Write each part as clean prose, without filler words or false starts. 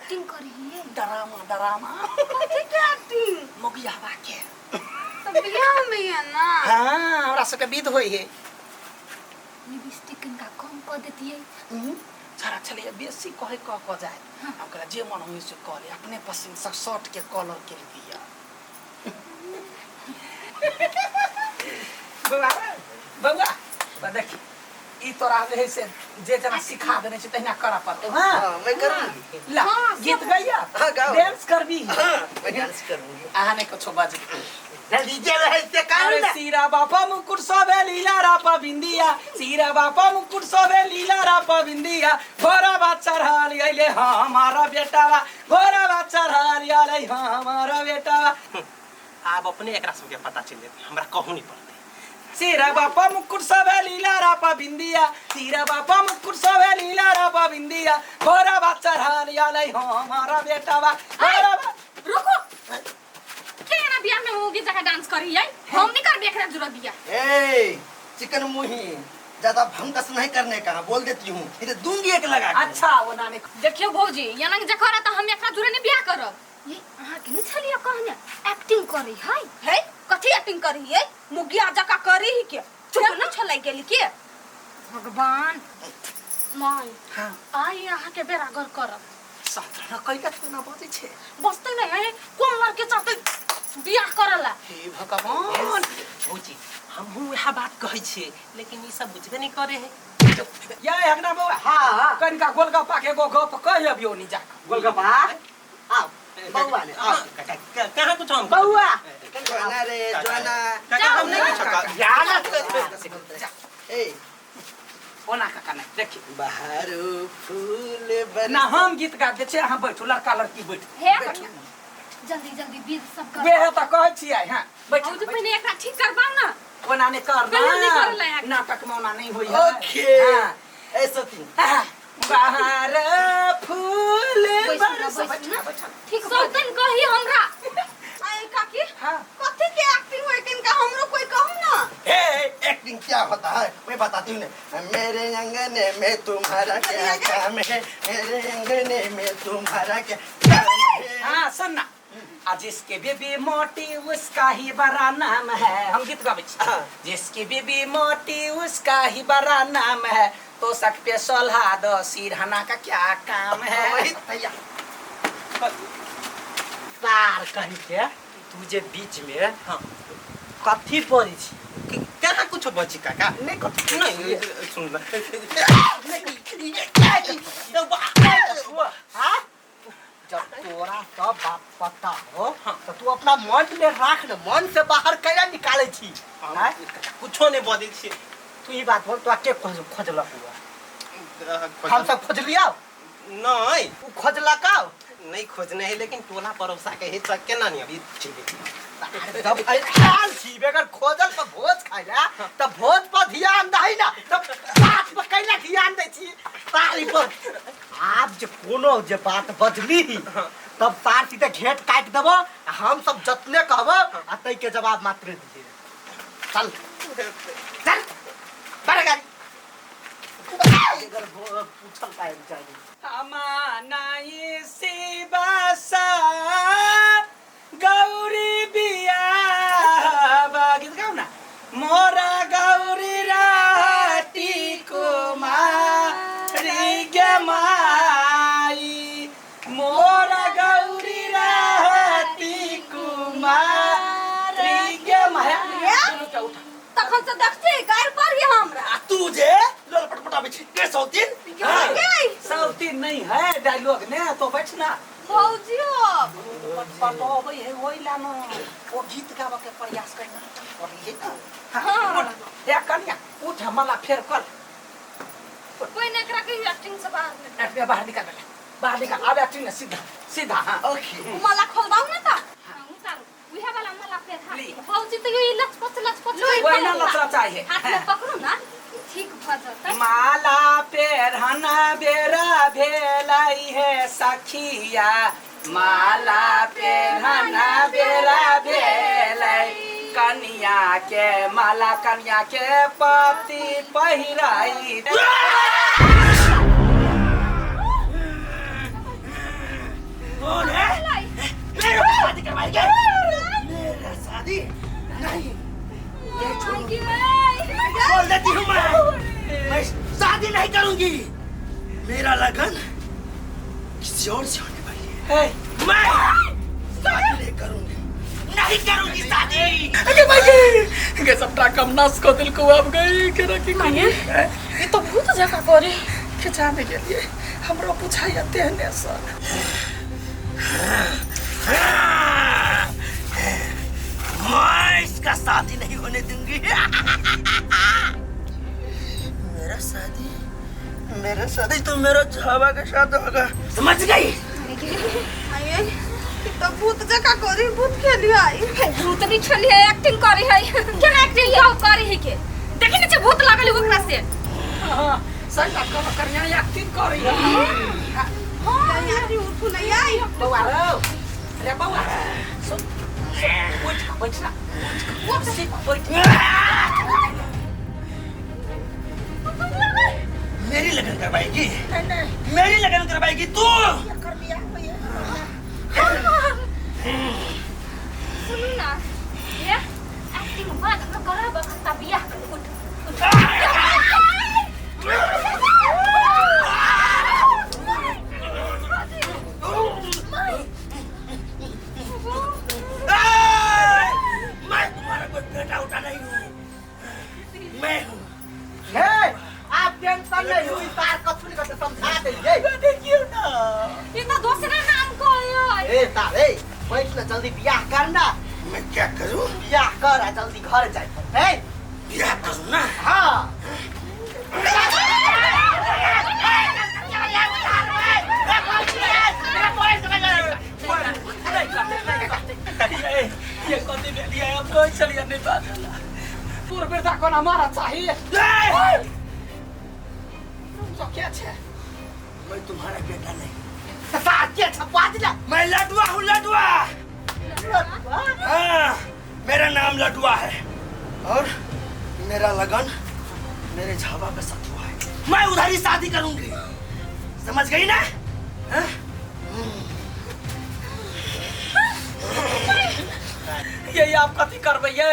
Acting करिए drama drama कथी के एक्टिंग मोगियावा के तो बियाह में है ना हाँ हमरा सबके विध होइ है लिपस्टिक किनका कम कऽ देतियै सारा छलैया बेसी कहै कह कह जाय हम कहलियै जे मन होइ से कऽ ले अपने पसंद से शर्ट के कलर के दिया बौआ बौआ बा देखी ई तोरा जे है से जे जेना सिखा देने छै तहिना करऽ पड़तौ हाँ हाँ, मैं करूंगी ला हाँ, गीत गैया हाँ, गाओ। डांस करबी हाँ, मैं डांस करूंगी अहाँ नहि कुछो बाजू डीजे रहे से अरे सीरा बापा मुकुट सोभे लीला रापा बिंदिया सीरा बापा मुकुट सोभे लीला रापा बिंदिया घोड़ा बा चढ़ल अइले हमारा बेटावा घोड़ा बा चढ़ल अइले हमारा बेटावा आब अपने एकरा सबके पता चलि जेतै हमरा कहू नहीं पड़तै सीरा बापा मुकुट सोभे लीला रापा बिंदिया सीरा बापा मुकुट सोभे लीला रापा बिंदिया घोड़ा बा चढ़ल अइले हमारा बेटावा घोड़ा बा रुको के ना बियाह में होगी जगह डांस करी आई हम नहीं करबे एकरा जुरा बियाह ए चिकन मुही ज्यादा भंकस नहीं करने का बोल देती हूँ नहीं तो दूंगी एक लगा के। अच्छा वो नानी देखियो भौजी याना के जखरा त हम एकरा जुरे नहीं बियाह करब ये अहाँ के नहीं छलियो कहने एक्टिंग करी है है कथी एक्टिंग करी है मुगिया जका करी ही के चुप न छलै गेली के भगवान माय हाँ आई अहाँ के बेरा गर करब सातरा कैला तू ना बजै छै बसते नहीं है कौन लड़के चाहते बियाह करला हे भगवान भौजी हमहूँ वएह बात कहै छियै लेकिन ई सब बुझबे नहि करे है या हगना बौआ हाँ कनिका गोलगप्पा के एगो गप कहि अबियौ नि जाक गोलगप्पा आओ बउआ ने आओ काका कहाँ कुछ हम बौआ जोना रे जोना काका हम नहीं कुछ कह जाना जा ए ओना काका नहीं देखी बहारो फूल बन ना हम गीत गा दै छियै अहाँ बैठू लड़का लड़की बैठू हे जल्दी जल्दी विध सब कर वेह तऽ कहै छियै हाँ बैठू भौजी पहले एकरा ठीक करबाउ ना ओना नहि कर पहिले नहि करलै है। नाटक में ओना नहीं होइ है ओके हाँ। ऐसा थी बाहर फूल बैठू ना, बरस बैठू ना। बैठू ठीक सौतन कही हमरा आई काकी हाँ कथी के एक्टिंग होय किनका हमरो कोई कहू ना ए एक्टिंग क्या होता है मैं बताती हूँ ना मेरे अंगने में तुम्हारा क्या काम है मेरे अंगने में तुम्हारा क्या काम है हाँ सुन ना आ जिसकी बीबी मोटी उसका ही बड़ा नाम है हम गीत गाबै छी हाँ। जिसकी बीबी मोटी उसका ही बड़ा नाम है तो सक पे सोल्हा दो सिरहना का क्या काम है वही भैया सार कही के तू जे बीच में हाँ। कथी बजै छी कहाँ कुछ बची काका नहीं कथी नहीं सुन ना हाँ? जब तोरा सब बात पता हो तो तू अपना मन में राख न मन से बाहर कैला निकाले छी हाँ? कुछो नहीं बजै छियै तू ई बात बोल तोरा के खोज खोजलक हुआ हम सब खोजलियौ नहीं उ खोजलक नहीं खोजने है लेकिन टोला पड़ोसा के हित केना नहीं अभी ठीक अरे जब आयल छी बेगर खोजल पर भोज खाइला त भोज पर ध्यान दही ना तब बात पर कैला ध्यान दै छी ताली पर आब जे कोनो जे बात बजली तब सार सीधे घेट काटि देबो आ हम सब जतने कहबो आ तै के जवाब मात्र दिहे चल चल बढ़ गाड़ी अगर पूछल पायल चाहिए हमानाई शिवसा गौरी बिया गीत गाउ न मोरा गौरी राती कुमारी गे माई मोरा गौरी राती कुमारी गे माई दुनू के उठा तखन से देखते गारि पड़ी हमरा आ तू जे लोल पटपटाबै छी के सौतीन गे सौती नहीं है डायलॉग ने तो बैठ ना भौजी हो पटबै है ओहि ला न ओ गीत गाबऽ के प्रयास कर नाटक करी है ना हाँ, उठ हे कन्या उठ मला फेर कर कोई ने एकरा के एक्टिंग से बाहर निकाल। एक्टिंग बाहर निकाल बेटा बाहर निकाल अब एक्टिंग ना सीधा सीधा हाँ ओके मला खोलबाउ ना त हाँ, उतारू उहे वाला मला फेर हाथ ली। भौजी तो ये लचपच लचपच लो, वही ना लचरा चाहिए हाथ में पकड़ू ना ठीक भ जतै माला पेरहना बेरा भेलाई है सखिया माला पेरहना बेरा भेलै कनिया के माला कनिया के पति पहिराई मेरा लगन किसी और से होने वाली है। मैं शादी नहीं करूंगी, नहीं करूंगी शादी। अरे भाई के सबटा कम नास को दिल को अब गई के रखी माये ई तो भूत जका करे के जाने के लिए हमरो पूछाई तेहने सर। मैं इसका शादी नहीं होने दूंगी। मेरा शादी तो मेरा झावा के साथ होगा, समझ गई? आये तो भूत जका करे भूत खेली आई। भूत नहीं खेली है, एक्टिंग करे है। केना एक्टिंग यो करे है के देखि ने छे भूत लागल ओकरा से। हां सही बात कह करिया एक्टिंग करे है। हां यार उठू नहीं आई बौआ रे बौआ सुन उठ बैठ ना उठ बैठ। मेरी लगन करवाएगी? नहीं, मेरी लगन करवाएगी तू? कर लिया भैया। सुनू ना ये एक्टिंग बाद हम करब अखन बियाह कर। उठ उठ मैं तुम्हारा कोई बेटा उठा नहीं हूँ, मैं हूँ। आप टेंशन नहीं हुई तार कथु नहीं करते समझा देंगे। देखियो ना ये तो दूसरा नाम कहयो। ए तारे बैठ ना जल्दी बियाह करना। मैं क्या करूं? बियाह कर आ जल्दी घर जाए है। बियाह करूं ना? हाँ। ये कथी भेलिए अब कोई चलिए नहीं बाजला तोर बेटा कोना मारा चाहिए। तो क्या छे? मैं तुम्हारा बेटा नहीं। क्या छपवा दिला? मैं लडुआ हूँ, लडुआ। हाँ, मेरा नाम लडुआ है और मेरा लगन मेरे झावा के साथ हुआ है। मैं उधर ही शादी करूंगी, समझ गई ना? हाँ? ये आप कथी करबै ये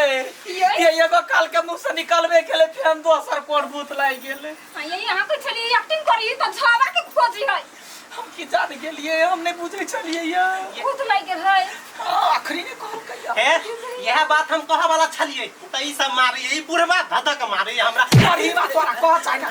एगो काल के मुंह से निकलबे केले फेन दोसर कोन भूत लागि गेले। ये यहाँ के छलिए एक्टिंग करी तो झावा के खोजी है। हम की जान गेलिए, हम नहीं बुझै छलिए ये भूत लागि गेल है। आखरी ने कहल कहिया हे यह बात हम कह वाला छलिए त ई सब मारे ई बुढ़वा धधक मारे हमरा। अरे बात तोरा कह चाहे ना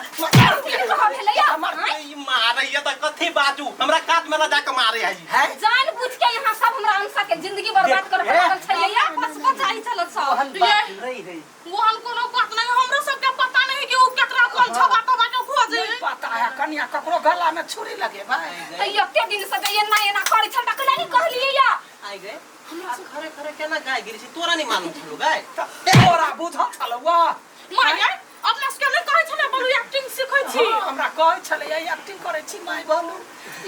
कह भेलै हमर ई मारे त कथि बाजू हमरा कात में ल जा के मारे है। जान बुझ के यहाँ सब हमरा अंशा के जिंदगी बर्बाद कर लागल छलिए या बस बचाई चलत सब। नहीं है वहन कोनो बात नहीं, हमरा सब के पता नहीं कि उ केकरा कोन छबा तबा के खोजे। नहीं पता है कन्या ककरो गला में छुरी लगे भाई। त एते दिन से एना एना करै छल त कना कहलिए या आई गए हमरा खरे खरे केना गाय गिरी छी तोरा नहीं मालूम छलो गाय तोरा बुझल छलो वाह माय अपना सब के नहीं कहै छले बोलू एक्टिंग सिखै छी। हमरा कहै छले एक्टिंग करै छी my बोलू।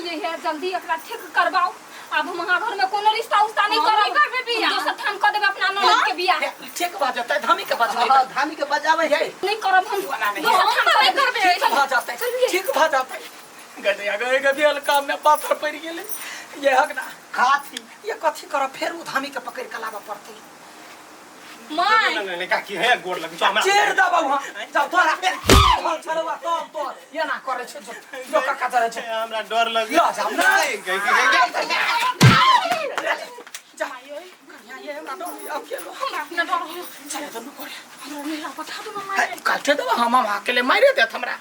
ये है जल्दी एकरा ठीक करवाओ। अब हम अहाँ घर में कोनो रिश्ता उस्ता नहीं करब, बियाह दोसर ठाम क देब अपना ननद के बियाह। ठीक भ जतै धामी के बजबै। हां धामी के बजाबै है नहीं करब हम दोसर ठाम नहीं करबे। ठीक भ जतै, ठीक भ जतै। गडिया गए गबियल काम में पाथर पड़ गेलै। ये हक ना काथी ये कथी करब फेर उ धामी के पकड़ के लाबऽ पड़तै। My नहीं काकी है गोर लग हमरा चेर दबौ हां जाओ तोरा फेर छलवा तब तो ये ना करे छै जो काका चले छै हमरा डर लग ल जाऊ ना जा कन्या ये हमरा डर अब केलो हमरा अपना डर हो चले तो न करे हमरा नहीं पठा दो my काटे दबा हम अकेले मारे देत हमरा।